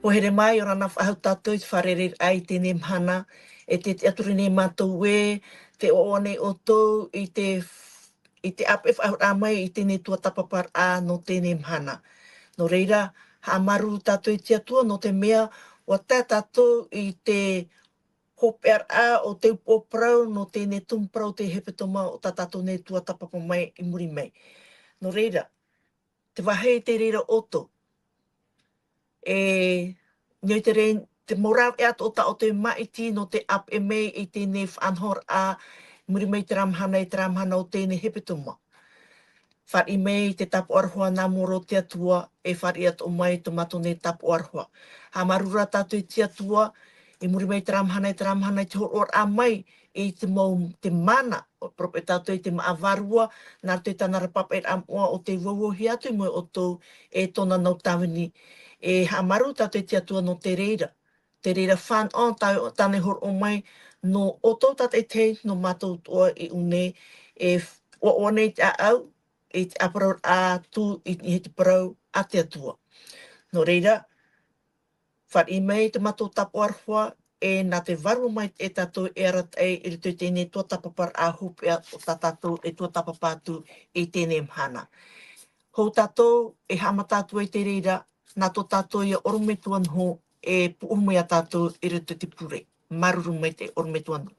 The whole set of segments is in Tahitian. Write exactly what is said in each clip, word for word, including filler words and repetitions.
Pohe mai, ʻia ora na faʻahou tātou i te fārereiraʻa i teie mahana, e te tiʻaturi nei mātou ē, tē ʻoaʻoa nei ʻoutou i te, i te ʻāpeʻe faʻahou mai i teie tuatāpaparaʻa nō teie mahana. Nō reira, haʻamāuruuru tātou i te Atua, nō te mea, ʻua tae tātou i te hopeʻaraʻa o te upoʻo parau, nō teie tumu parau o te hepetoma o tā tātou nei tuatāpapa mai i muri mai. Nō reira, tē vāhi i te reira ʻoutou. E, nō te reira, te mau rāveʻa atoʻa tā ʻoutou e māʻiti nō te ʻāpeʻe mai i teie faʻanahoraʻa, i muri mai terā mahana, i terā mahana o teie hepetoma. Fāriʻi mai te tāpaʻo aroha nā mua roa o te Atua, e fāriʻi atoʻa mai tō mātou nei tāpaʻo aroha. Haʻamāuruuru tātou i te Atua, i muri mai terā mahana, i terā mahana, i te hōroʻaraʻa mai, i te mau, te mana, ʻo peropeʻeta atu i te māʻa vārua, nā roto i tāna ra pāpaʻiraʻa moʻa ʻo tē uouohia atu i mua iā ʻoutou, e tōna nau tāvini. E haʻamāuruuru tātou i te Atua nō te reira. Te reira fānaʻo, tā, tāna e hōroʻa mai, nō ʻoutou tātaʻitahi, nō mātou atoʻa i ʻō nei, e ʻoaʻoa nei te ʻāʻau, i te ʻāparauraʻa atu i, i te parau a te Atua. Nō reira, fāriʻi mai te mātou tāpaʻo aroha, e nā te vārua maitaʻi tātou e arataʻi i roto i teie tuatāpaparaʻa hopeʻa o tā tātou e tuatāpapa atu i teie mahana. Hou tātou e haʻamata atu ai te reira, nā tō tātou ia ʻorometua Noho, e pūʻohu mai iā tātou i roto i te pure. Māuruuru maitaʻi ʻorometua Noho.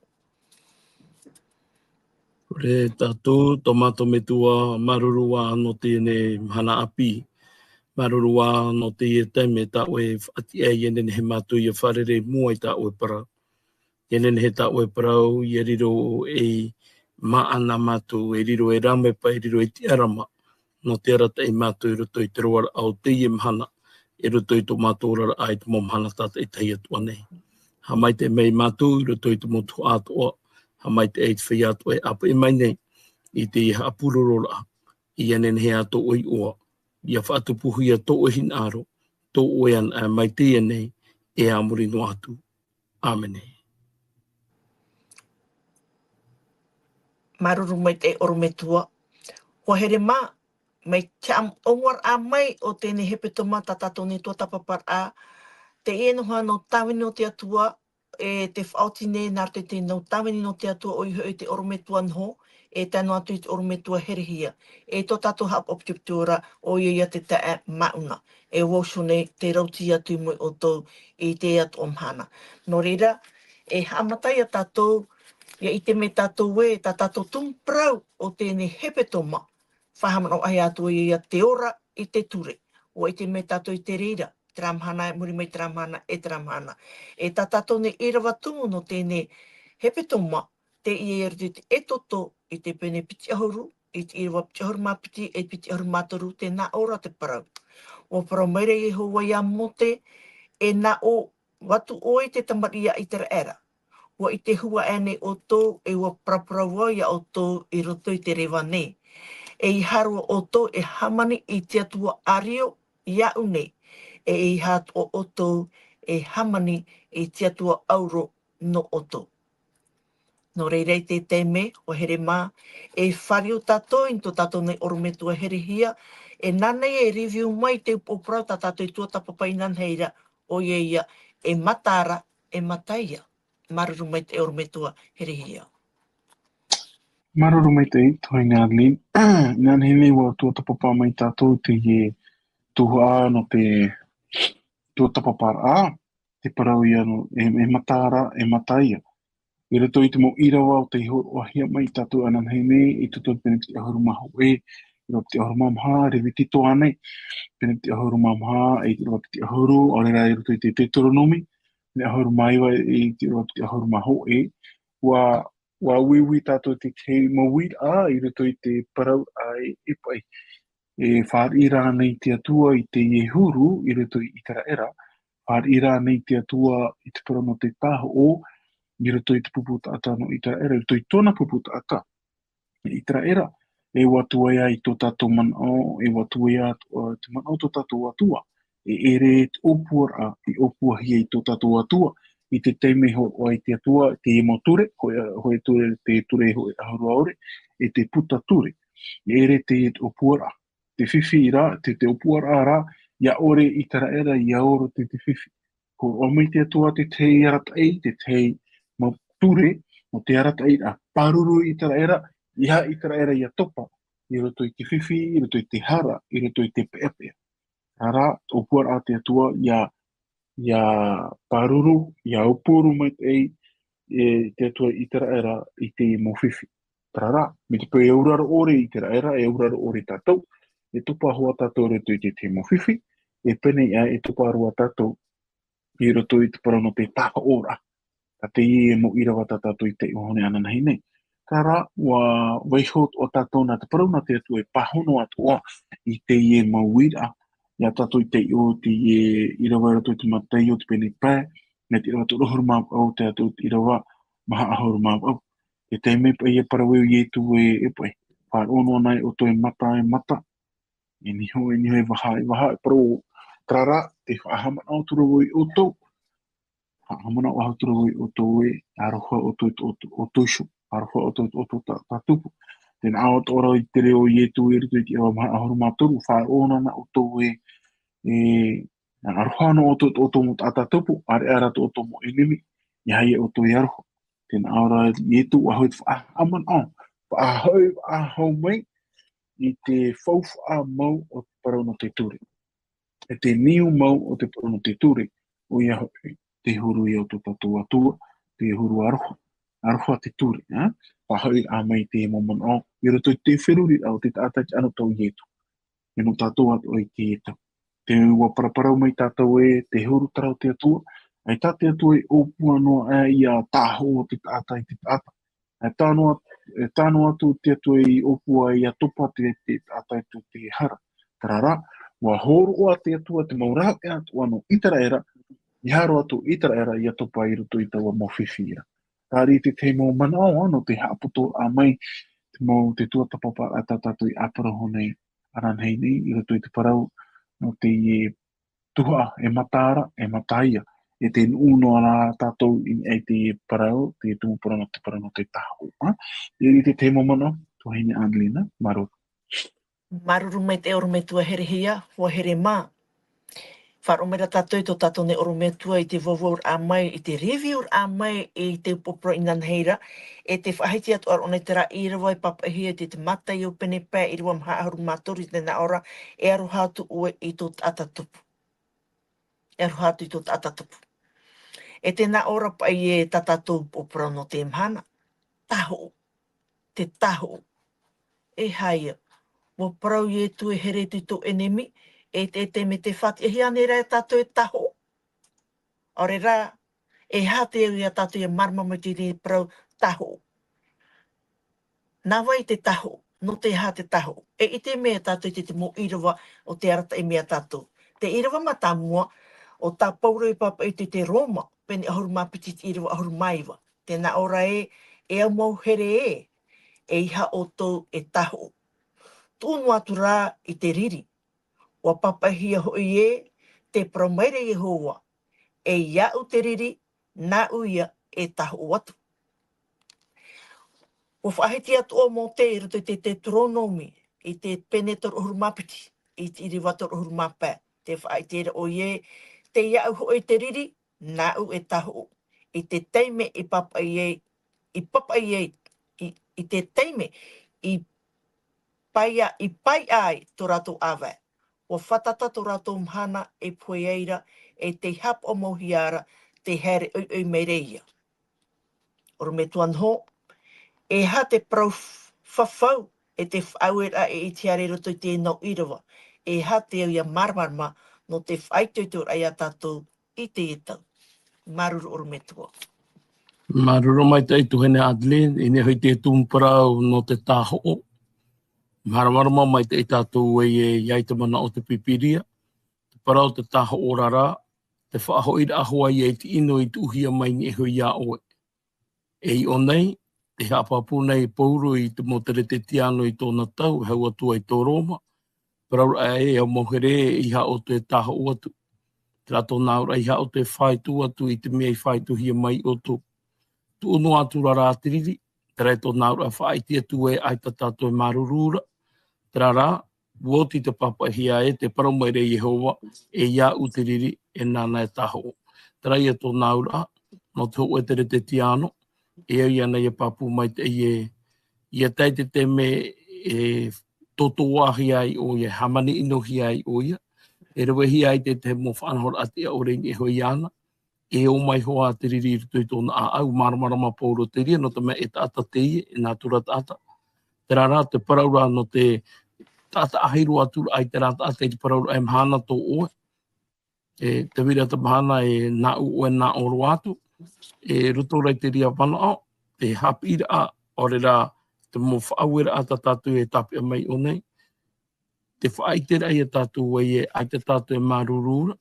Pure tātou, tō mātou Metua, māuruuru ā nō teie mahana ʻāpī. Māuruuru ā nō teie taime tā ʻoe e faʻatiʻa ai, ʻia nehenehe mātou ʻia fārerei i mua i tā ʻoe parau. ʻIa nehenehe tā ʻoe parau, ʻia riro ei māʻa nā mātou, e riro ei rāmepa, e riro ei tiʻarama, nō te arataʻi mātou i roto i te roaraʻa o teie mahana, i roto i tō mātou oraraʻa i te mau mahana tātaʻitahi atoʻa nei. Haʻamaitaʻi mai mātou i roto i te mau tuhaʻa atoʻa, haʻamaitaʻi i te feiā atoʻa e ʻāpeʻe mai nei, i teie haʻapurororaʻa, ʻia nehenehe ā tō ʻoe iʻoa, ʻia faʻatupuhia tō ʻoe hinaʻaro, tō ʻoe anaʻe mai teie nei, e a muri noa atu. ʻĀmene. Māuruuru maitaʻi ʻorometua. ʻUa here mā, mai te haʻamāuruururaʻa mai o teie hepetoma tā tātou nei tuatāpaparaʻa, teie noa nau tāvini nō te Atua, e te faʻaoti nei nā roto i te nau tāvini nō te Atua ʻoia hoʻi te ʻorometua Noho, e tae noa atu i te ʻorometua Herehia. E tō tātou haʻapaʻo pitipitura, ʻoia ia te taeaʻe Mauna. E vau iho nei tē rauti atu i mua iā ʻoutou i teie atoʻa mahana. Nō reira, e haʻamata ia tātou, ʻia ʻite mai tātou ē, tā tātou tumu parau o teie hepetoma, faʻahaʻamanaʻohia atu ʻoia ia te ora i te ture. ʻUa ʻite mai tātou i te reira, terā mahana, muri mai terā mahana, e terā mahana. E tā tātou nei ʻīrava tumu nō teie hepetoma, teie i roto i te Exodo, i te pene piti ʻahuru, i te ʻīrava piti ʻahuru mā piti, e piti ʻahuru mā toru, tē nā ʻō ra te parau. ʻUa parau mai ra Iehova iā Mōte, e nā ʻō, ʻua tū ʻoe i te tamariʻi a ʻĪteraʻera. ʻUa ʻite hua aʻe nei ʻoutou, e ʻua paraparau vau iā ʻoutou i roto i te reva nei. E ʻeiaha roa ʻoutou e hāmani i te Atua ʻārio iāʻu nei, e ʻeiaha atoʻa ʻoutou e hāmani i te Atua ʻauro nō ʻoutou. Nō reira i te taime, ʻua here mā, e fāriu tātou i tō tātou nei ʻorometua Herehia, e nāna ia e review mai te upoʻo parau tā tātou i tuatāpapa inanahi ra, ʻoia ia, e mata ra, e mata ia. Māuruuru maitaʻi ʻorometua Herehia. Māuruuru maitaʻi, tuahine Adeline. Inanahi nei ʻua tuatāpapa mai tātou teie tuhaʻa nō te tuatāpaparaʻa, te parau ia nō, e, e mata ra, e mata ia. I roto i te mau ʻīrava o tei hōroʻahia mai tātou inanahi nei, i tō tātou pene piti ʻahuru mā hōʻē, ʻīrava piti ʻahuru mā maha, Levitiko ānei, pene piti ʻahuru mā maha, e ʻīrava piti ʻahuru, ʻaore rā i roto i te Teuteronome, pene ʻahuru mā iva, e ʻīrava piti ʻahuru mā hōʻē, ʻua, ʻua uiui tātou i te tahi mau uiraʻa, i roto i te parau a e, e paʻi. E fāriʻi ra ānei te Atua i teie huru i roto i ʻĪteraʻera, fāriʻi ra ānei te Atua i te parau nō te tāhoʻo i roto i te pupu taʻata nō ʻĪteraʻera, i roto i tōna pupu taʻata. ʻĪteraʻera, e ʻua tuaʻi i tō tātou manaʻo, e ʻua tuaʻi, ā, te manaʻo tō tātou Atua, e ʻere te ʻōpuaraʻa, i ʻōpuahia i tō tātou Atua, i te taime hōroʻa ai te Atua, teie mau ture, hōʻē, hōʻē ture, te ture hōʻē ʻahuru ʻaore, e te puta ture. E ʻere te, te ʻōpuaraʻa, te fifi ra, te, te ʻōpuaraʻa ra, ʻia ʻore ʻĪteraʻera, ʻia ora te, te fifi. Hōroʻa mai te Atua te tahi arataʻi, te tahi mau ture, nō te arataʻi ra, pāruru i Iteraera, ʻeiaha Iteraera ia topa, i roto i te fifi, i roto i te hara, i roto i te peʻapeʻa. Terā rā, ʻōpuaraʻa te Atua, ia, ia pāruru, ia ʻōpū mai te, e, te Atua i Iteraera i te mau fifi. Terā rā, mai te peu e auraro ʻore Iteraera, e auraro ʻore tātou, e topa hoʻi tātou i roto i te, te mau fifi, e pēnei aʻe e topa roa tātou i roto i te parau nō te tāhoʻoraʻa. Ka teie mau ʻīrava tā tātou i taiʻo nei ananahi nei. Terā rā, ʻua vaiiho atoʻa tātou nā te parau nā te Atua e pāhono atoʻa i teie mau uiraʻa. Ia tātou i taiʻo teie ʻīrava i roto i te Mataio te pene pae, mai te ʻīrava toru ʻahuru mā vaʻu, tae atu i te ʻīrava maha ʻahuru mā vaʻu. E tae mai paʻi ia parau ē ʻo Ietu ē, e paʻi, faʻaroʻo noa anaʻe ʻoutou e mata, e mata, e niho, e niho, e vaha, e vaha, e parau, terā rā, tē faʻahaʻamanaʻo atu ra vau iā ʻoutou. Faʻahaʻamanaʻo atu ra vau iā ʻoutou ē, aroha ʻoutou i tō, tō, ʻoutou iho, aroha ʻoutou i tō, tō, tā, tātou. Tē nā ʻō atoʻa ra i te reo o Ietu i roto i te ʻīrava maha ʻahuru mā toru, faʻaroʻo noa anaʻe ʻoutou ē, e, aroha noa ʻoutou i tō, tō mau taʻata tupu, ʻāreʻa rā tō, tō mau ʻenemi, ʻeiaha ʻoutou e aroha. Tē nā ʻō ra Ietu, ʻua hoʻi te faʻahaʻamanaʻo, faʻahoʻi, faʻahou mai i te faufaʻa mau o te parau nō te ture. E te niu mau o te parau nō te ture, ʻoia hoʻi, te huru ia o tō tātou Atua, te huru aroha, aroha te ture, ā? Faʻahoʻiraʻa mai te mau manaʻo, i roto i te feruriraʻa o te taʻata i te anotau o Ietu. E nō tātou atoʻa i teie tau. Tē ʻua paraparau mai tātou ē, te huru terā o te Atua, ʻaita te Atua e ʻōpua noa aʻe ia tāhoʻo te taʻata i te taʻata. E tae noa, e tae noa atu te Atua i ʻōpua ia topa te, te taʻata i te, te hara. Terā rā, ʻua hōroʻa te Atua te mau rāveʻa atoʻa nō Iteraera, ʻeiaha roa atu Iteraera ia topa i roto i taua mau fifi ra. Terā rā te tahi mau manaʻo nō te haʻapotoraʻa mai, te mau, te tuatāpaparaʻa tā tātou i ʻāparau nei, ananahi nei, i roto i te parau, nō te, e, tuhaʻa, e mata ra, e mata ia. E tē nuʻu noa ra tātou i niʻa i te parau, te tumu parau nō te parau nō te tāhoʻo, ā? Ia i te tahi mau manaʻo, tuahine Adelina, māuruuru. Māuruuru maitaʻi ʻorometua Herehia, hoa here mā. Faʻaroʻo mai ra tātou i tō tātou nei ʻorometua i te vauvau raʻa mai, i te review raʻa mai, i te upoʻo parau inanahi ra, e tē faʻahiti atu ra ʻōna i terā ʻīrava i pāpaʻihia i te, te Mataio pene pae ʻīrava maha ʻahuru mā toru i te nā ʻō ra, e aroha atu ʻoe i tō taʻata tupu. E aroha atu i tō taʻata tupu. E te nā ʻō ra paʻi ē tā tātou upoʻo parau nō te mahana. Tāhoʻo. Te tāhoʻo. E aha ia. ʻUa parau Ietu e here atu i tō ʻenemi, e te, e te mea tē fātiʻahia nei ra e tātou e tāhoʻo. ʻAore rā, e aha te au ia tātou ia mārama mai i te parau tāhoʻo. Nā vai te tāhoʻo, nō te aha te tāhoʻo. E ʻite mai tātou i te, te mau ʻīrava o te arataʻi mai ia tātou. Te ʻīrava mātāmua, ʻo tā Pauro i pāpaʻi i te, te Roma, pene ʻahuru mā piti i te ʻīrava ʻahuru mā iva. Tē nā ʻō ra ē, e au mau here ē, ʻeiaha ʻoutou e tāhoʻo. Tuʻu noa atu rā i te riri. ʻUa pāpaʻihia hoʻi ē, tē parau mai ra Iehova, e iāʻu te riri, nāʻu ia e tāhoʻo atu. ʻUa faʻahiti atoʻa Mōte i roto i te Teuteronome, i te pene toru ʻahuru mā piti, i te ʻīrava toru ʻahuru mā pae. Tē faʻaʻite ra ʻoia ē, tei iāʻu hoʻi te riri, nāʻu e tāhoʻo. I te taime i pāpaʻi ai, i pāpaʻi ai, i, i te taime i paia, i paiʻa ai tō rātou ʻāvae. ʻUa fātata tō rātou mahana e pohe ai ra, e tei haʻapaʻo mau hia ra, tē haere ʻoiʻoi mai ra ia. ʻOrometua noho, e aha te parau f-, fafau, e te faʻaueraʻa e ʻitehia ra i roto i teie nau ʻīrava, e aha te au ia māramarama, nō te faʻaitoitoraʻa ia tātou i teie tau. Māuruuru ʻorometua. Māuruuru maitaʻi tuahine Adeline, i niʻa hoʻi te tumu parau nō te tāhoʻo. Māramarama maitaʻi tātou ē, e, ʻia ʻite i te manaʻo o te Pīpīria. Te parau te tāhoʻo ra, te faʻahoʻiraʻa hoʻi ia i te ʻino i tuʻuhia mai nei hoʻi iā ʻoe. E i ʻō nei, tē haʻapāpū nei Pauro i te mau Keresetiano i tōna tau, e hau atu ai tō Roma, parau ra ē, e au mau here, ʻeiaha ʻoutou e tāhoʻo atu. Terā tōna auraʻa, ʻeiaha ʻoutou e faito atu i te mea i faitohia mai ʻoutou. Tuʻu noa atu ra te riri, terā tōna auraʻa faʻaʻite atu ē, ʻaita tātou e māuruuru ra. Terā rā, ʻua oti te pāpaʻihia ē, tē parau mai ra Iehova, e iāʻu te riri, e nāna e tāhoʻo. Terā ia tōna auraʻa, nō te hōʻē teretetiāno, e au iāna ia pāpū maitaʻi e, ia tae te taime e tōtōahia ai ʻoia, e hāmani ʻinohia ai ʻoia, e ravehia ai te tahi mau faʻanahoraʻa tiʻa ʻore i niʻa iho iāna, e ō mai hoʻi te riri i roto i tōna ʻāʻau, māramarama pauroa te reira, nō te mea e taʻata teie, e nātura taʻata. Terā rā, te parau ra nō te taʻata ʻāhuru atu ra i terā taʻata i te parau ra e mahana tō ʻoe, e, tē vai ra te mahana e nāʻu ʻoe e nāʻō roa atu, e roto ra i te reira manaʻo, te haʻapiʻiraʻa, ʻaore rā, te mau faʻaueraʻa tā tātou e tāpeʻa mai i ʻō nei, te faʻaʻiteraʻa ia tātou ē, ʻaita tātou e māuruuru ra,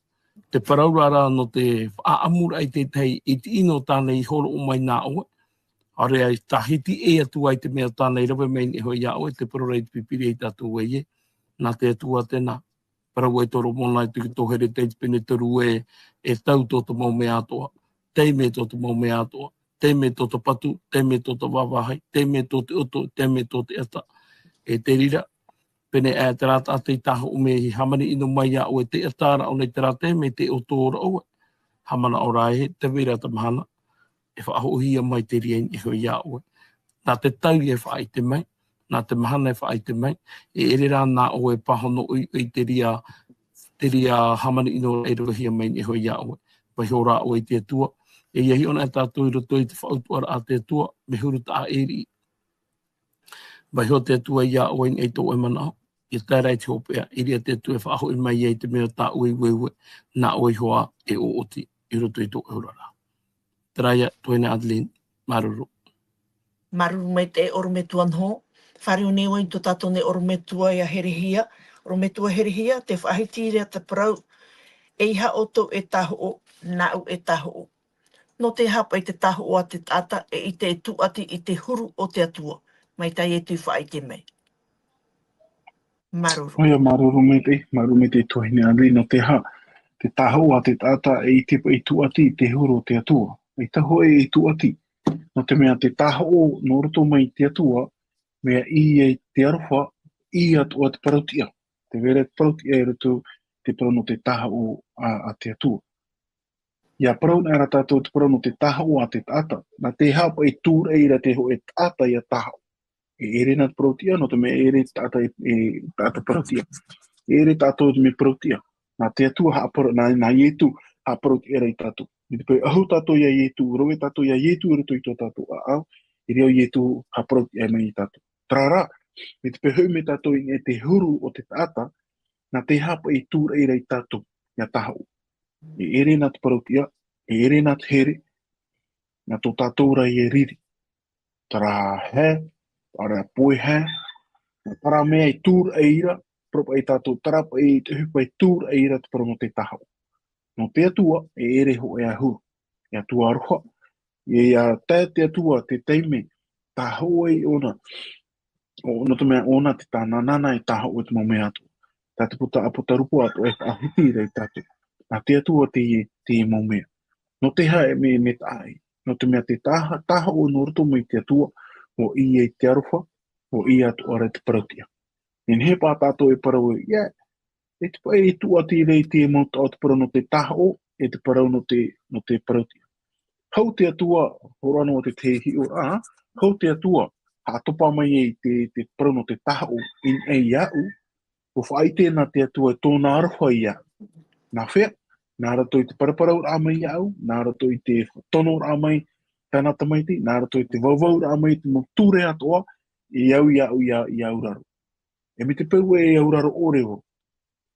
te parau ra nō te faʻaʻamuraʻa i te tahi iti ʻino tāna i hōroʻa mai nā ʻoe, ʻaore rā, tā hiti ʻē atu ai te mea tāna i rave mai i niʻa iho iā ʻoe, te parau ra i te Pīpīria ia tātou ē, nā te Atua tēnā, parau ai Toromona i te tohi here teitei pene toru ē, e tau tō te mau mea atoʻa, taime tō te mau mea atoʻa, taime tō te patu, taime tō te vāvāhi, taime tō te ʻoto, taime tō te ʻata. E te reira, pēnei aʻe terā taʻata i tāhoʻo mai, hāmani ʻino mai iā ʻoe, te ʻata ra ʻōna i terā taime, te ʻoto ra ʻoe, haʻamanaʻo rā ē, tē vai ra te mahana, e faʻahoʻihia mai te reira i niʻa iho iā ʻoe. Nā te tau e faʻaʻite mai, nā te mahana e faʻaʻite mai, e ʻere rā nā ʻoe e pāhono ʻoiʻoi i te reira, te reira hāmani ʻino ra e ravehia mai i niʻa iho iā ʻoe. Vaiiho rā ʻoe i te Atua, e ʻia hiʻo na tātou i roto i te faʻautuʻaraʻa a te Atua, mea huru taʻa ʻē riʻi. Vaiiho te Atua iā ʻoe i niʻa i tō ʻoe manaʻo, ʻia tae ra i te hopeʻa, i reira te Atua e faʻahoʻi mai ai te mea tā ʻoe e ueue, nā ʻoe iho ā e ʻoʻoti i roto i tō ʻoe oraraʻa. Terā ia, tuahine Adeline, māuruuru. Māuruuru maitaʻi ʻorometua Noho. Fāriu nei vau i tō tātou nei ʻorometua ia Herehia. ʻOrometua Herehia, tē faʻahiti ra te parau, ʻeiaha ʻoutou e tāhoʻo, nāʻu e tāhoʻo. Nō te aha paʻi te tāhoʻo a te taʻata e ʻite e tūʻati i te huru o te Atua? Mai tā iesu i faʻaʻite mai. Māuruuru. ʻOia, māuruuru maitaʻi, māuruuru maitaʻi tuahine Adeline, nō te aha, te tāhoʻo a te taʻata e ʻite paʻi e tūʻati i te huru o te Atua. ʻAita hōʻē e tūʻati, nō te mea te tāhoʻo nō roto mai i te Atua, mea ʻī ai te aroha, ʻī atoʻa te parau-tiʻa. Tē vai ra te parau-tiʻa i roto i te parau nō te tāhoʻo a, a te Atua. ʻIa parau na ra tātou te parau nō te tāhoʻo a te taʻata. Nā te aha paʻi e tūraʻi ra te hōʻē taʻata ʻia tāhoʻo? E ʻere na te parau-tiʻa, nō te mea e ʻere taʻata e, e taʻata parau-tiʻa. E ʻere tātou te mea parau-tiʻa. Nā te Atua haʻaparau, nā, nā iesu haʻaparau-tiʻa ra ia tātou. Mai te peu e ʻahu tātou iā iesu, rave tātou iā iesu i roto i tō tātou ʻāʻau, i reira ʻo iesu haʻaparau-tiʻa mai ia tātou. Terā rā, mai te peu e hoʻi mai tātou i niʻa i te huru o te taʻata, nā te aha paʻi e tūraʻi ra ia tātou ʻia tāhoʻo? E ʻere na te parau-tiʻa, e ʻere na te here, nā tō tātou ra ia riri. Terā hae, ʻaore rā pohe hae, nā terā mea e tūraʻi ra, parau paʻi tātou, terā paʻi te ʻohipa e tūraʻi ra te parau nō te tāhoʻo. Nō te Atua, e ʻere hōʻē ʻahuru. E Atua aroha, ʻia, ʻia tae te Atua te taime, tāhoʻo ai ʻōna, ʻo, nō te mea ʻōna te tānanana e tāhoʻo i te mau mea atoʻa. Tā te puta ʻApotarupo atoʻa e faʻahiti ra ia tātou. Nā te Atua teie, teie mau mea. Nō te aha e mea, mea taʻa ʻē? Nō te mea te tāha-, tāhoʻo nō roto mai te Atua, ʻua ʻī ai te aroha, ʻua ʻī atoʻa ra te parau-tiʻa. Nehenehe paʻi tātou e parau ē, ʻia, e te paʻi e tūʻati ra i te mau taʻo te parau nō te tāhoʻo, e te parau nō te, nō te parau-tiʻa. Hau te Atua, hōroʻa noa te tahi hiʻoraʻa, hau te Atua, haʻatopa mai ai te, te parau nō te tāhoʻo i niʻa iāʻu, ʻua faʻaʻite na te Atua i tōna aroha iāʻu. Nā hea? Nā roto i te paraparauraʻa mai iāʻu, nā roto i te tonoraʻa mai tāna tamaiti, nā roto i te vauvauraʻa mai i te mau ture atoʻa, i au iāʻu, i a-, i auraro. E mai te peu e auraro ʻore vau.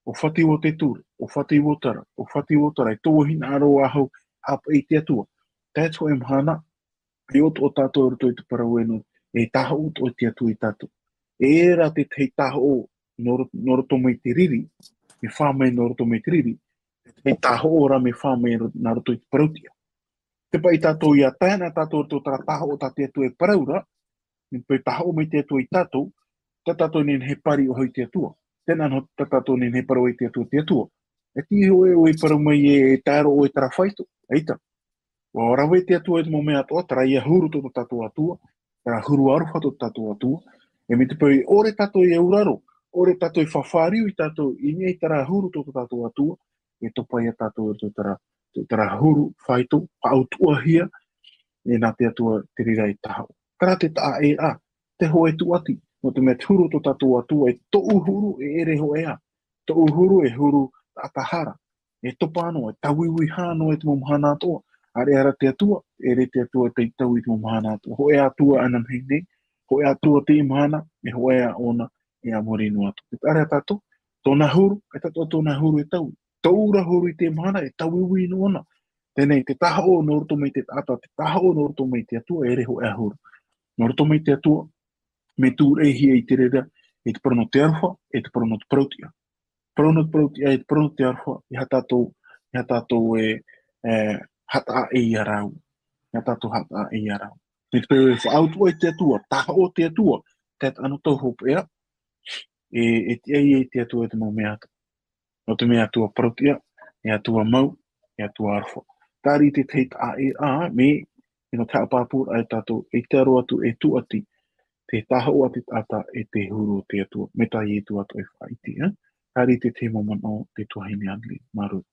ʻO fati vau te ture, ʻo fati vau terā, ʻo fati vau terā, e tō vau hinaʻaro ahau, ʻāpeʻe i te Atua. Tae atu hōʻē mahana, e ʻoto tātou i roto i te parau ē nō, e tāhoʻo atoʻa te Atua ia tātou. E ʻere rā te tahi tāhoʻo nō ro-, nō roto mai te riri, mea fā mai nō roto mai te riri, te tahi tāhoʻo rā mea fā mai ro-, nā roto i te parau-tiʻa. Te paʻi tātou ʻia tae na tātou i roto i terā tāhoʻo tā te Atua e parau ra, mai te peu tāhoʻo mai te Atua ia tātou, tā tātou e nehenehe e pāriʻi ʻohie i te Atua. Tē nā noa tā tātou e nehenehe e parau ai te Atua, te Atua. E tiʻi hōʻē ʻoe e parau mai ē, e tae roa ʻoe i terā faito, ʻaita. ʻUa rave te Atua i te mau mea atoʻa, terā ia huru tō tātou Atua, terā huru aroha tō tātou Atua. E mai te peu ʻore tātou e auraro, ʻore tātou e fāriu ia tātou i niʻa i terā huru tō tātou Atua, e topa ia tātou i roto i terā, te, terā huru faito, faʻautuʻahia, e nā te Atua te reira e tahaʻo. Terā te taʻa e a, te hōʻē tūʻati, nō te mea te huru o tō tātou Atua, e tōʻu huru e ʻere hōʻē ā, tōʻu huru e huru taʻata hara, e topa noa, e tauiui noa i te mau mahana atoʻa, ʻāreʻa rā te Atua, e ʻere te Atua e taui i te mau mahana atoʻa. Hōʻē Atua ananahi nei, hōʻē Atua teie mahana, e hōʻē ā ʻōna, e a muri noa atu. E ʻāreʻa tātou, tōna huru, e tātou tōna huru e taui. Tōʻu ra huru i teie mahana, e tauiui noa ʻōna. Teie nei, te tahaʻo nō roto mai te taʻata, te tahaʻo nō roto mai te Atua, e ʻere hōʻē ā huru. Nō roto mai te Atua, mea tūreʻahia i te reira, i te parau nō te aroha, i te parau nō te parautiʻa. Parau nō te parautiʻa, i te parau nō te aroha, e aha tātou, e aha tātou e, e, haʻataʻa ia rāua. E aha tātou haʻataʻa ia rāua. Nō te peu e faʻautuʻa i te Atua, tahaʻo te Atua, te taʻata anō tau hopeʻa, e, e tiʻa ia i te Atua i te mau mea atoʻa. Nō te mea Atua parautiʻa, e Atua mau, e Atua aroha. Tāʻiri te tahi taʻa e a, mea, e nō te haʻapāpūraʻa e tātou, e te aro atu e tūʻati, te tahaʻo a te taʻata e te huru o te Atua, mai tā Ietu atoʻa e faʻaʻite, e? Tāʻiri te tahi mau manaʻo te tuahine Adeline, māuruuru.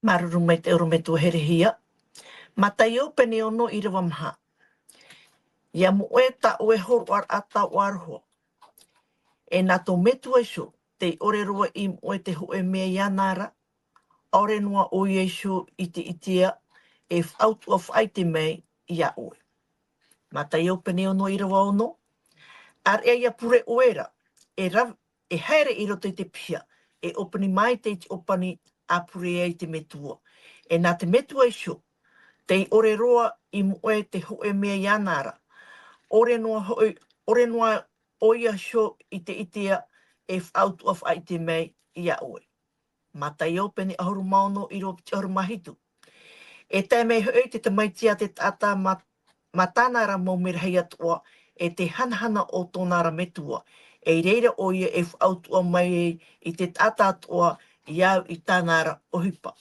Māuruuru maitaʻi ʻorometua Herehia. Mataio pene ono ʻīrava maha. ʻIa moʻe tā ʻoe hōroʻaraʻa taoʻa aroha. E nā tō Metua iho, tei ʻore roa i moʻe te hōʻē mea iāna ra, ʻaore noa ʻoia iho i te ʻitea, e faʻautuʻa faʻaʻite mai iā ʻoe. Mataio pene ono ʻīrava ono. ʻAreʻa ʻia pure ʻoe ra, e ra-, e haere i roto i te piha, e ʻōpani mai te ʻōpani a pure ai te Metua. E nā te Metua iho, tei ʻore roa i moʻe te hōʻē mea iāna ra. ʻOre noa hoʻi, ʻore noa ʻoia iho i te ʻitea e faʻautuʻa faʻaʻite mai iā ʻoe. Mataio pene ʻahuru mā ono ʻīrava piti ʻahuru mā hitu. E tae mai hoʻi te tamaiti a te taʻata mā, mā tāna ra mau merahi atoʻa, e te hanahana o tōna ra Metua, e i reira ʻoia e faʻautuʻa mai ai i te taʻata atoʻa i au i tāna ra ʻohipa.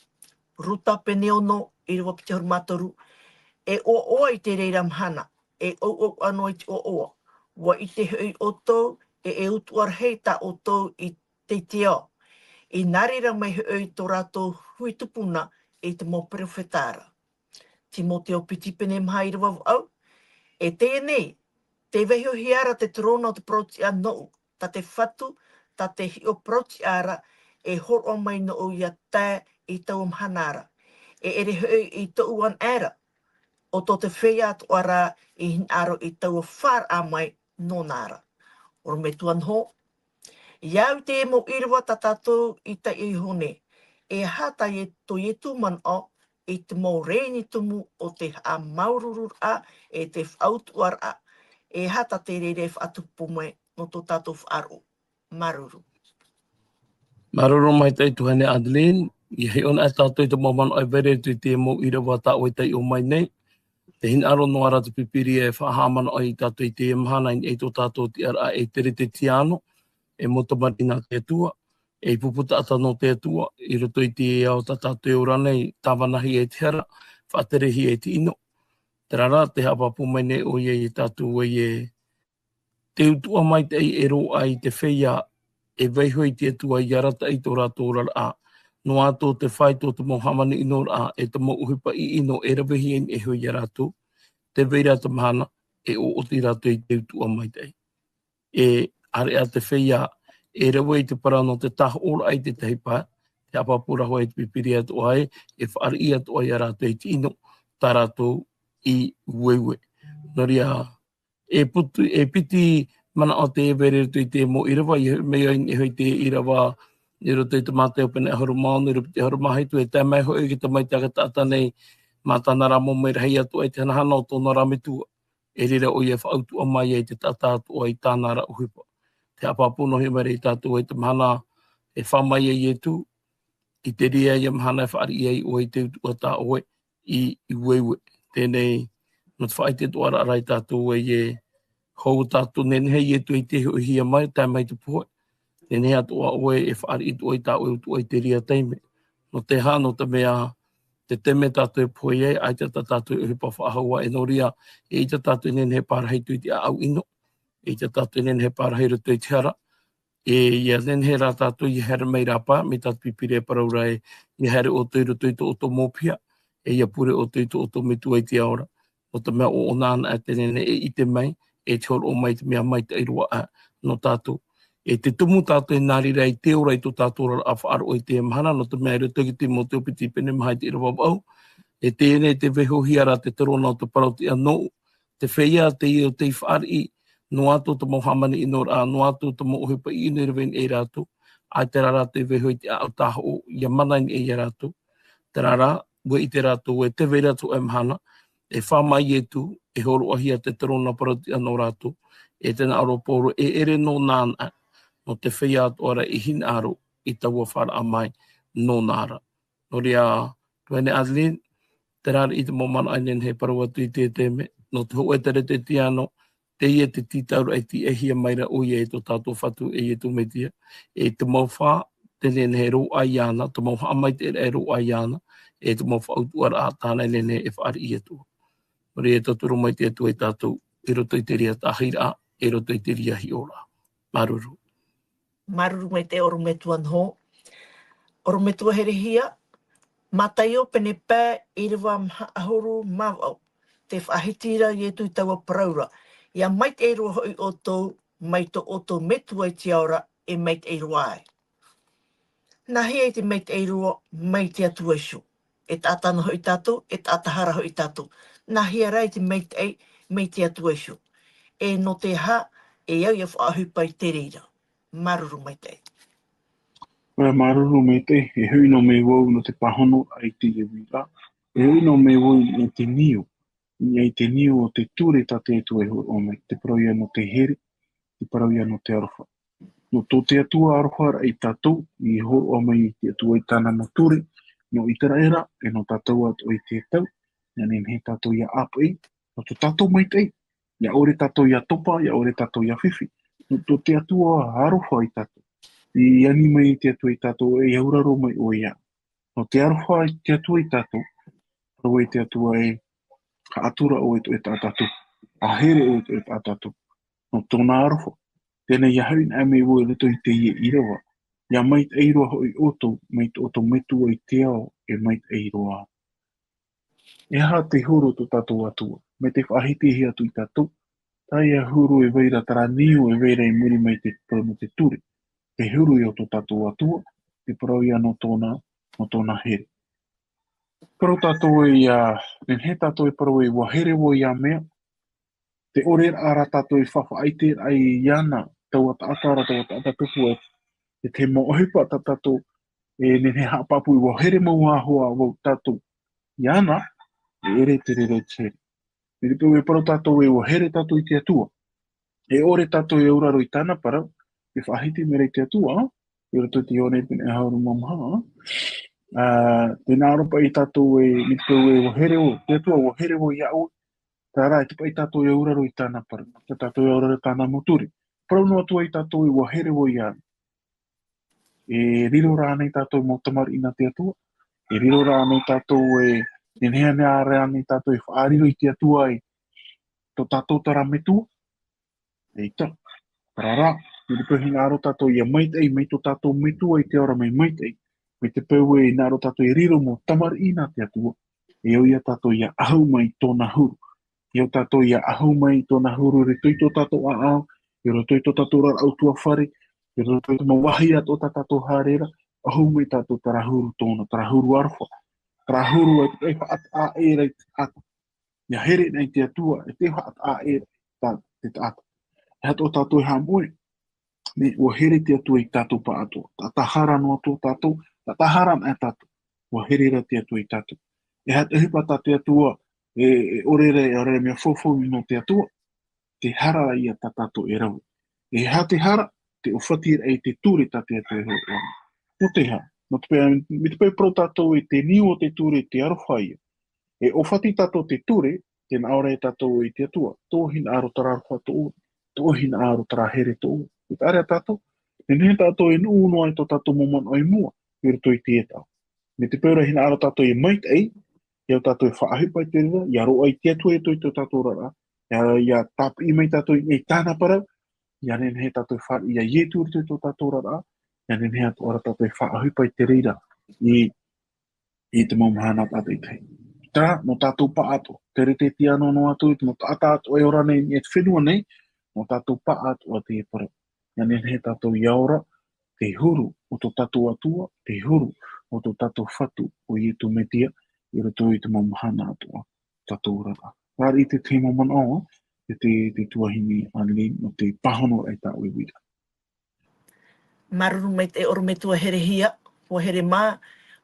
Ruta pene ono ʻīrava piti ʻahuru mā toru. E ʻoaʻoa i te reira mahana, e ʻauʻauʻa noa i te ʻoaʻoa. ʻUa ʻite hoʻi ʻoutou, e, e utuʻa rahi tā ʻoutou i te ʻitea. I nā reira mai hoʻi tō rātou hui tupuna i te mau perofeta ra. Timoteo piti pene maha ʻīrava vaʻu. E teie nei, tē vaihohia ra te terōna o te parautiʻa nōʻu, tā te Fatu, tā te hiʻo parautiʻa ra, e hōroʻa mai nōʻu ʻia tae i taua mahana ra. E ʻere hoʻi i tōʻu anaʻe ra, ʻo tō te feiā atoʻa ra i hinaʻaro i taua faʻaraʻa mai nōna ra. ʻOrometua noho, ʻia au i te mau ʻīrava tā tātou i taiʻo iho nei. E aha tā Ie-, tō Ietu manaʻo i te mau rēni tumu o te haʻamāuruururaʻa e te faʻautuʻaraʻa. E aha tā te reira e faʻatupu mai nō tō tātou faʻaroʻo. Māuruuru. Māuruuru maitaʻi tuahine Adeline, ʻia hiʻo anaʻe tātou i te mau manaʻo e vai ra i te mau ʻīrava tā ʻoe i taiʻo mai nei. Tē hinaʻaro noa ra te Pīpīria e faʻahaʻamanaʻo ia tātou i teie mahana i niʻa i tō tātou tiʻaraʻa e teretetiāno, e mau tamariʻi nā te Atua, e pupu taʻata nō te Atua, i roto i te ao tā tātou e ora nei, tāvanahia e te hara, faʻaterehia e te ʻino. Terā rā, tē haʻapāpū mai nei ʻoia ia tātou ē, te utuʻa maitaʻi e roaʻa i te feiā, e vaiho i te Atua ʻia arataʻi tō rātou oraraʻa, noa atu te fāito o te mau hāmani ʻinoraʻa, e te mau ʻohipa ʻino e ravehia i niʻa iho ia rātou, tē vai ra te mahana, e ʻoʻoti rātou i te utuʻa maitaʻi. E ʻāreʻa te feiā, e rave i te parau nō te tahoʻoraʻa i te tahi pae, tē haʻapāpū ra hoʻi te Pīpīria atoʻa ē, e fāriʻi atoʻa ia rātou i te ʻino, tā rātou i ueue. Nō reira, e putu, e piti manaʻo tē vai ra i roto i te mau ʻīrava, ʻia hoʻi mai ai i niʻa i te ʻīrava, i roto i te Mātaio pene ʻahuru mā ono, ʻīrava piti ʻahuru mā hitu, e tae mai hoʻi te tamaiti a te taʻata nei, mā tāna ra mau merahi atoʻa i te hanahana o tōna ra Metua. E reira ʻoia e faʻautuʻa mai ai te taʻata atoʻa i tāna ra ʻohipa. Tē haʻapāpū noa hoʻi mai ra ia tātou ē te mahana e fā mai ai Ietu, i te reira ia mahana e fāriʻi ai ʻoe i te utuʻa tā ʻoe i, i ueue. Teie nei, nō te faʻaʻite atoʻa ra ia tātou ē, hou tātou nehenehe Ietu i te hoʻihia mai, tae mai te pohe. Nehenehe atoʻa ʻoe e fāriʻi atoʻa i tā ʻoe utuʻa i te reira taime. Nō te aha, nō te mea, te taime tātou e pohe ai, ʻaita tā tātou e ʻohipa faʻahou ā, e nō reira, eʻita tātou e nehenehe e pārahi atu i te ʻāʻau ʻino, eʻita tātou e nehenehe e pārahi i roto i te hara, E ia nehenehe rā tātou ia haere mai rāpae, mai tā te Pīpīria e parau ra ē, ia haere ʻoutou i roto i tō ʻoutou mau piha, e ia pure ʻoutou i tō ʻoutou Metua i te ao ra. Nō te mea ʻo, ʻo ʻōna anaʻe te nehenehe e ʻite mai, e te hōroʻa mai te mea maitaʻi roa aʻe nō tātou. E te tumu tātou e nā reira i te ora i tō tātou oraraʻa faʻaroʻo i teie mahana, nō te mea i roto i te Timoteo piti pene maha i te ʻīrava vaʻu, e teie nei te vaihohia ra te terona o te parau-tiʻa nōʻu, te feiā teie o tei fāriʻi noa atu te mau hāmani ʻino ra, noa atu te mau ʻohipa ʻino i rave i niʻa ia rātou, ʻaita rā rātou e vaiho i te ʻāʻau tāhoʻo, ia mana i niʻa ia rātou. Terā rā, ʻua ʻite rātou ē tē vai ra atu e mahana, e fā mai Ietu, e hōroʻahia te terona parau-tiʻa nō rātou, e tē nā ʻō ra ʻo Paulo, e ʻere nōna anaʻe, nō te feiā atoʻa ra e hinaʻaro i taua fāraʻa mai nōna ra. Nō reira, Tuahine Adeline, terā riʻi te mau manaʻo e nehenehe e parau atu i teie taime, nō te hōʻē Keresetiano, teie te tītauraʻa e tīaʻihia mai ra ʻoia e tō tātou Fatu e Ietu Metia, e te mau fā, tē nehenehe e roaʻa iāna, te mau haʻamaitaʻiraʻa e roaʻa iāna, e te mau faʻautuʻaraʻa tāna e nehenehe e fāriʻi atu. Nō reira, e tauturu mai te Atua ia tātou, i roto i te reira tāhiraʻa, i roto i te reira hiʻoraʻa. Māuruuru. Māuruuru maitaʻi ʻorometua Noho. ʻOrometua Herehia, Mataio pene pae ʻīrava maha ʻahuru mā vaʻu. Tē faʻahiti ra Ietu i taua parau ra, ia maitaʻi roa hoʻi ʻoutou mai tō ʻoutou Metua i te ao ra, e maitaʻi roa ai. Nā hea i te maitaʻi roa mai te Atua Iesu? E taʻata noa hoʻi tātou, e taʻata hara hoʻi tātou. Nā hea rā i te maitaʻi mai te Atua Iesu? E nō te aha e au ia faʻaʻohipa i te reira? Māuruuru maitaʻi. ʻOia, māuruuru maitaʻi, e hoʻi noa mai vau nō te pāhonoraʻa i teie uiraʻa. E hoʻi noa mai vau i te niu. I te niu o te ture tā te Atua e hōroʻa mai, te parau ïa nō te here, te parau ïa nō te aroha. Nō tō te Atua aroharaʻa ia tātou, i hōroʻa mai te Atua i tāna mau ture, nō ʻĪteraʻera, e nō tātou atoʻa i teie tau, ʻia nehenehe tātou ʻia ʻāpeʻe, nō tō tātou maitaʻi, ʻia ʻore tātou ʻia topa, ʻia ʻore tātou ʻia fifi, nō tō te Atua aroha ia tātou. I ani mai te Atua ia tātou, e auraro mai ʻoia. Nō te aroha i te Atua ia tātou, parau ai te Atua ē, haʻatura ʻoe i tō ʻoe taʻata tupu, ʻa here ʻoe i tō ʻoe taʻata tupu. Nō tōna aroha, teie nei ʻia hoʻi noa mai vau i roto i teie ʻīrava, ʻia maitaʻi roa hoʻi ʻoutou, mai tō ʻoutou Metua i te ao, e maitaʻi roa. E aha te huru o tō tātou Atua? Mai te faʻahitihia atu ia tātou, teie huru e vai ra, terā niu e vai ra i muri mai i te parau nō te ture. Te huru ïa o tō tātou Atua, te parau ïa nō tōna, nō tōna here. Parau tātou ē, ʻia nehenehe tātou e parau ē, ʻua here vau ʻia mea, te ʻoreraʻa ra tātou e faʻaʻiteraʻa iāna, taua taʻata ra, taua taʻata tupu ē, e te mau ʻohipa tā tātou e nehenehe e haʻapāpū, ʻua here mau ā hoʻi vau tātou iāna, e ʻere te reira i te here. Mai te peu e parau tātou ē, ʻua here tātou i te Atua, e ʻore tātou e auraro i tāna parau, e faʻahiti mai ra i te Atua, ā, i roto i te Ioane pene ʻahuru mā maha, ā, tē nā ʻō ra paʻi ia tātou ē, mai te peu ē, ʻua here vau, te Atua, ʻua here vau iāʻu, terā rā, e tiʻa paʻi tātou e auraro i tāna parau, tiʻa tātou e auraro i tāna mau ture. Parau noa atu ai tātou ē, ʻua here vau iāna. E riro rānei tātou mau tamariʻi nā te Atua? E riro rānei tātou e, e nehenehe rānei tātou e faʻariro i te Atua ē, tō tātou terā Metua? ʻEita. Terā rā, mai te peu e hinaʻaro tātou ʻia maitaʻi, mai tō tātou Metua i te ao ra mai maitaʻi. Mai te peu e hinaʻaro tātou e riro mau tamariʻi nā te Atua, e au ïa tātou ʻia ʻahu mai i tōna huru. E au tātou ʻia ʻahu mai i tōna huru i roto i tō tātou ʻāʻau, i roto i tō tātou oraraʻa ʻutuāfare, i roto i te mau vāhi atoʻa tā tātou haere ra, ʻahu mai tātou terā huru tōna, terā huru aroha, terā huru e, e faʻataʻa ʻē ra i te taʻata. ʻIa here noa i te Atua, e te faʻataʻa ʻē ra i te taʻata. E aha tō tātou e haʻamoʻe, nē, ʻua here te Atua ia tātou pāʻatoʻa. Taʻata hara noa atu tātou, taʻata hara noa tātou. ʻUa here ra te Atua ia tātou. E aha te ʻohipa tā te Atua, e, e ʻore ra, e ʻore ra mea faufaʻa nō te Atua, te hara ïa tā tātou e rave. E aha te hara? Te ʻōfatiraʻa i te ture tā te Atua e hōroʻa. Nō te aha? Nō te peu, mai te peu e parau tātou ē, te niu o te ture, te aroha ïa. E ʻōfati tātou i te ture, tē nā ʻō ra ia tātou i te Atua, tō hinaʻaro terā aroha tōʻu, tō hinaʻaro terā here tōʻu. E taʻa ra tātou, e nehenehe tātou e nuʻu noa i tō tātou mau manaʻo i mua, i roto i teie tau. Mai te peu rā e hinaʻaro tātou e maitaʻi, e au tātou e faʻaʻohipa i te reira, ʻia roaʻa i te Atua i tō, i tō tātou oraraʻa, ʻia, ʻia tāpiʻi mai tātou i, i tāna parau, ʻia nehenehe tātou e fāriʻi ia Ietu i roto i tō tātou oraraʻa, ʻia nehenehe atoʻa ra tātou e faʻaʻohipa i te reira i, i te mau mahana tātaʻitahi. Terā, nō tātou pāʻatoʻa, te reira te tiʻa noa atu i te mau taʻata atoʻa e ora nei i te fenua nei, nō tātou pāʻatoʻa teie parau. ʻIa nehenehe tātou ia ora, te huru o tō tātou Atua, te huru o tō tātou Fatu, ʻo Ietu Metia, i roto i te mau mahana atoʻa tātou oraraʻa. Fāriʻi i te tahi mau manaʻo, e te, te tuahine Adeline, nō te pāhono raʻa i tā ʻoe uiraʻa. Māuruuru maitaʻi ʻorometua Herehia, ʻua here mā,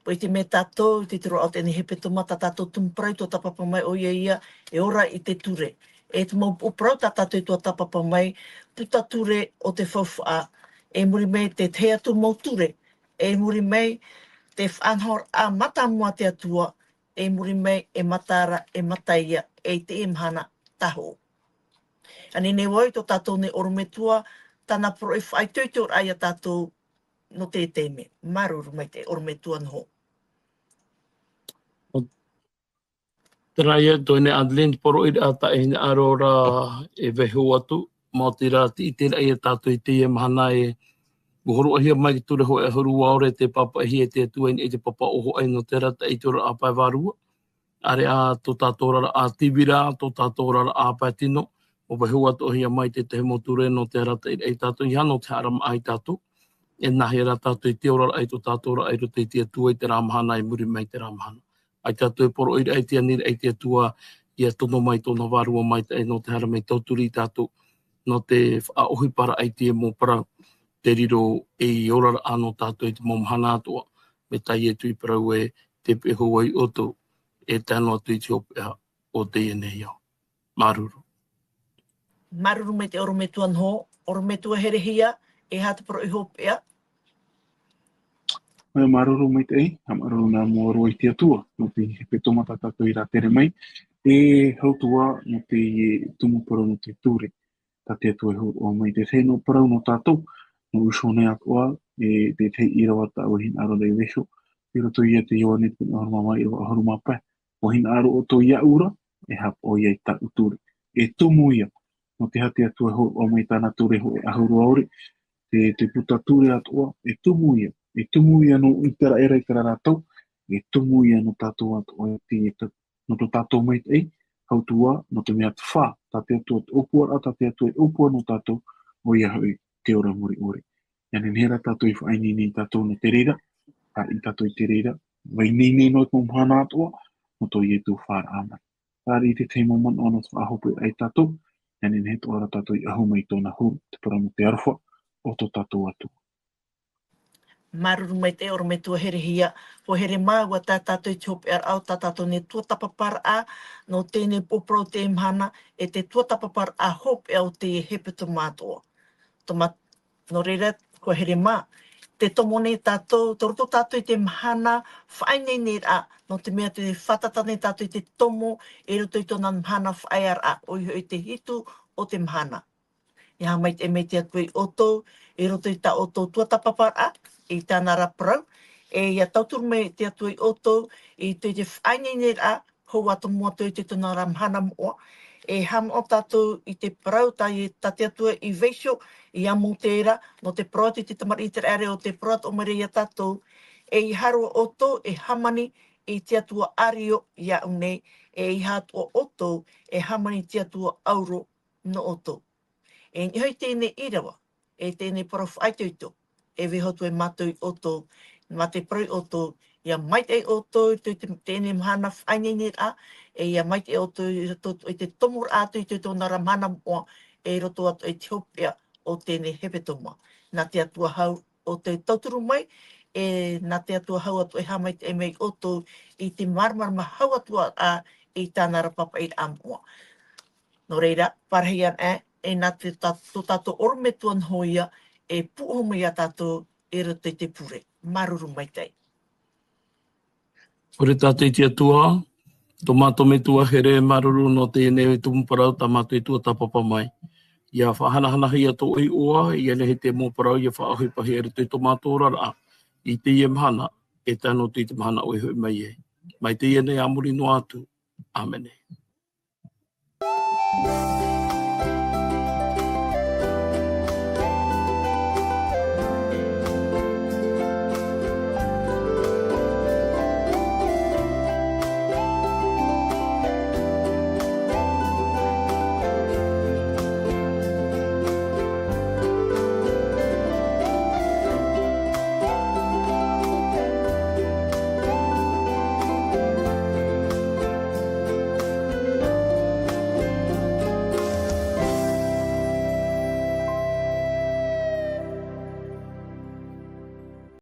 ʻua ʻite mai tātou, i te tūraʻa o teie nei hepetoma tā tātou tumu parau i tuatāpapa mai ʻoia ia, e ora i te ture. E te mau upoʻo parau tā tātou i tuatāpapa mai, puta ture o te faufaʻa, e muri mai te tahi atu mau ture, e muri mai te faʻanahoraʻa mātāmua a te Atua, e muri mai, e mata ra, e mata ia, e i teie mahana tāhō. ʻIa nehenehe vau i tō tātou nei ʻorometua, tāna poroʻi faʻaitoitoraʻa ia tātou nō te taime. Māuruuru maitaʻi ʻorometua Noho. Terā ia, tō ʻoe nei Adeline, poroʻi raʻa tā ʻoe e hinaʻaro ra e vaiiho atu, maoti rā te ʻiteraʻa ia tātou i teie mahana e, ʻua hōroʻahia mai te ture hōʻē ʻahuru ʻaore tē pāpaʻihia e te Atua i niʻa i te papa ʻōfaʻi nō te arataʻi i te oraraʻa pae vārua. ʻĀreʻa tō tātou oraraʻa tīvira, tō tātou oraraʻa pae tino, ʻua vaiiho atoʻahia mai te tahi mau ture nō te arataʻiraʻa ia tātou, ʻeiaha nō te haʻamāramarama ia tātou, e nāhea rā tātou i te oraraʻa i tō tātou oraraʻa i roto i te Atua i terā mahana, i muri mai i terā mahana. ʻAita tātou e poroʻi raʻa i te aniraʻa i te Atua, ʻia tono mai tōna vārua maitaʻi nō te haere mai tauturu ia tātou, nō te faʻaʻohiparaʻa i te mau parau, te riro ei oraraʻa nō tātou i te mau mahana atoʻa, mai tā Ietu i parau ē, tē pihaʻi iho vau ia ʻoutou, e tae noa atu i te hopeʻa o teie nei ao. Māuruuru. Māuruuru maitaʻi ʻorometua Noho, ʻorometua Herehia, e aha te poroʻi hopeʻa? ʻOia, māuruuru maitaʻi, haʻamāuruuru nā mua roa i te Atua, nō te hepetoma tā tātou i rātere mai, e hau atoʻa nō te tumu parau nō te ture, tā te Atua e hōroʻa mai te tahi mau parau nō tātou, nō Iosua nei atoʻa, e te tahi ʻīrava tā ʻoe e hinaʻaro ra e vaiiho, i roto ia te Ioane pene ʻahuru mā maha, ʻīrava ʻahuru mā pae, ʻua hinaʻaro ʻoutou iāʻu ra, e haʻapaʻo ia i tāʻu ture. E tumu ia, nō te aha te Atua e hōroʻa mai tāna ture hōʻē ʻahuru ʻaore, te, te puta ture atoʻa, e tumu ia, e tumu ia nō ʻĪteraʻera i terā ra tau, e tumu ia nō tātou atoʻa i te, nō tō tātou maitaʻi, hau atoʻa, nō te mea te fā, tā te Atua te ʻōpuaraʻa, tā te Atua e ʻōpua nō tātou, ʻoia hoʻi te ora mure ʻore. ʻIa nehenehe rā tātou e faʻaineine ia tātou nō te reira, fāriʻi tātou i te reira, faʻaineine noa i te mau mahana atoʻa, nō tō Ietu fāraʻa mai. Fāriʻi i te tahi mau manaʻo nō te faʻahopeʻa ia tātou, ʻia nehenehe atoʻa rā tātou e ʻahu mai i tōna huru, te parau nō te aroha o tō tātou Atua. Māuruuru maitaʻi ʻorometua Herehia, ʻua here mā, ʻua tae tātou i te hopeʻaraʻa o tā tātou nei tuatāpaparaʻa, nō teie nei upoʻo parau o teie mahana, e te tuatāpaparaʻa hopeʻa o te hepetoma atoʻa. Tō mā-, nō reira, ʻua here mā, tē tomo nei tātou, tei roto tātou i te mahana faʻaineineraʻa, nō te mea tē fātata nei tātou i te tomo, i roto i tōna mahana faʻaearaʻa, ʻoia hoʻi te hitu o te mahana. ʻIa haʻamaitaʻi mai te Atua ia ʻoutou, i roto i tā ʻoutou tuatāpaparaʻa, i tāna ra parau, e ʻia tauturu mai te Atua ia ʻoutou, i te, te faʻaineineraʻa, hou atu mua atu i te tōna ra mahana moʻa. E haʻamanaʻo tātou i te parau tā, tā te Atua i vaiiho, ia Mōtē ra, nō te parau atu i te tamariʻi ʻĪteraʻera ʻo tē parau atoʻa mai ra ia tātou, ʻeiaha roa ʻoutou e hāmani i te atua ʻārio iāʻu nei, ʻeiaha atoʻa ʻoutou e hāmani i te atua ʻauro nō ʻoutou. E niʻa i teie nei ʻīrava, e teie nei parau faʻaitoito, e vaiiho atu ai mātou ia ʻoutou, mā te parau ia ʻoutou, ʻia maitaʻi ʻoutou i te, te, teie nei mahana faʻaineineraʻa, e ʻia maitaʻi ʻoutou i roto i te tomoraʻa atu i te tōna ra mahana moʻa, e i roto atu i te hopeʻa o teie nei hepetoma. Nā te Atua hau ʻoutou e tauturu mai, e nā te Atua hau atoʻa e haʻamaitaʻi mai ia ʻoutou i te māramarama hau atoʻa i tāna ra pāpaʻiraʻa moʻa. Nō reira, parahi ana, e nā te tā-, tō tātou ʻorometua Noho ia, e pūʻohu mai ia tātou i roto i te pure. Māuruuru maitaʻi. ʻOre tātou i te Atua, tō mātou Metua here, māuruuru nō teie nei tumu parau tā mātou i tuatāpapa mai. ʻIa faʻahanahanahia tō ʻoe iʻoa, ʻia nehenehe te mau parau, ʻia faʻaʻohipahia i roto i tō mātou oraraʻa, i teie mahana, e tae noa atu i te mahana ʻoe e hoʻi mai ai. Mai teie nei a muri noa atu. ʻĀmene.